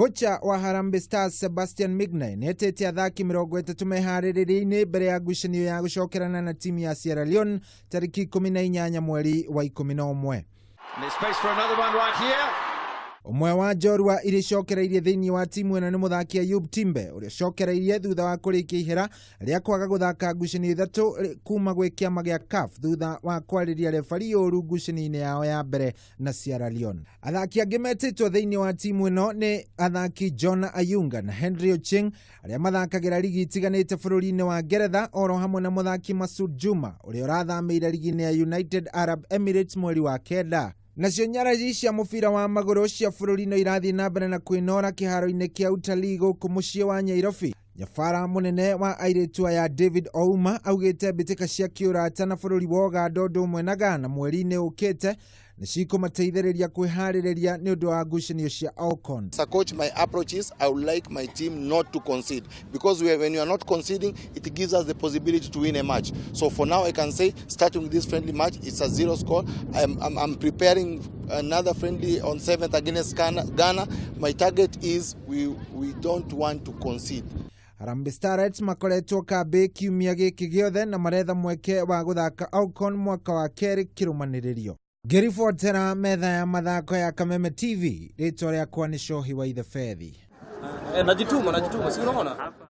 Kocha wa Harambee Stars Sebastian Migne nĩetĩte athaki 30 meharĩrĩria-inĩ mbere ya ngucanio ya gũcokerana na timu ya Sierra Leone tarĩki 18 mweri wa 11. And there's space for another one right here. Ũmwe wa njorua iria icokereirie thĩinĩ wa timu ĩno nĩ mũthaki Ayub Timbe, ũrĩa ũcokereirie thutha wa kũrĩkia ihera rĩa kwaga gũthaka ngucanio 3 kuma gwĩ kĩama gĩa CAF thutha wa kwarĩria refari ũru ngucanio-inĩ yao ya mbere na Sierra Leone. Athaki angĩ metĩtwo thĩinĩ wa timu ĩno nĩ athaki John Ayunga na Henry Ochieng, arĩa mathakagĩra rigi itiganĩte bũrũri-inĩ wa Ngeretha, oro hamwe na mũthaki Masud Juma, ũrĩa ũrathamĩire rigi-inĩ ya United Arab Emirates mweri wa 9. Nacio nyarari cia mũbira wa magũrũ cia bũrũri no irathiĩ na mbere na kwĩnora kĩharo-inĩ kĩa utalii gũkũ mũciĩ wa Nyairobi. Nyabara mũnene wa airĩtu aya David Ouma augĩte mbĩtĩka cia kĩũrata na bũrũri wa Ũganda ũndũ ũmwe na Ghana mweri-inĩ ũkĩte nĩ cikũmateithĩrĩria kwĩharĩrĩria nĩ ũndũ wa ngucanio cia AWCON. As a coach, my approach is I would like my team not to concede, because when you are not conceding, it gives us the possibility to win a match. So for now, I can say, starting with this friendly match, it's a zero score. I'm preparing another friendly on 7th against Ghana. My target is we don't want to concede. Harambee Starlets makoretwo kambĩ kiumia gĩkĩ gĩothe na maretha mweke wa gũthaka AWCON mwaka wa kerĩ kĩrũmanĩrĩrio. Ngĩribotera metha ya mathako ya Kameme TV, rĩtwa rĩakwa nĩ Cohi wa Ithe Bethi. Eh, najituma, najituma, si unaona?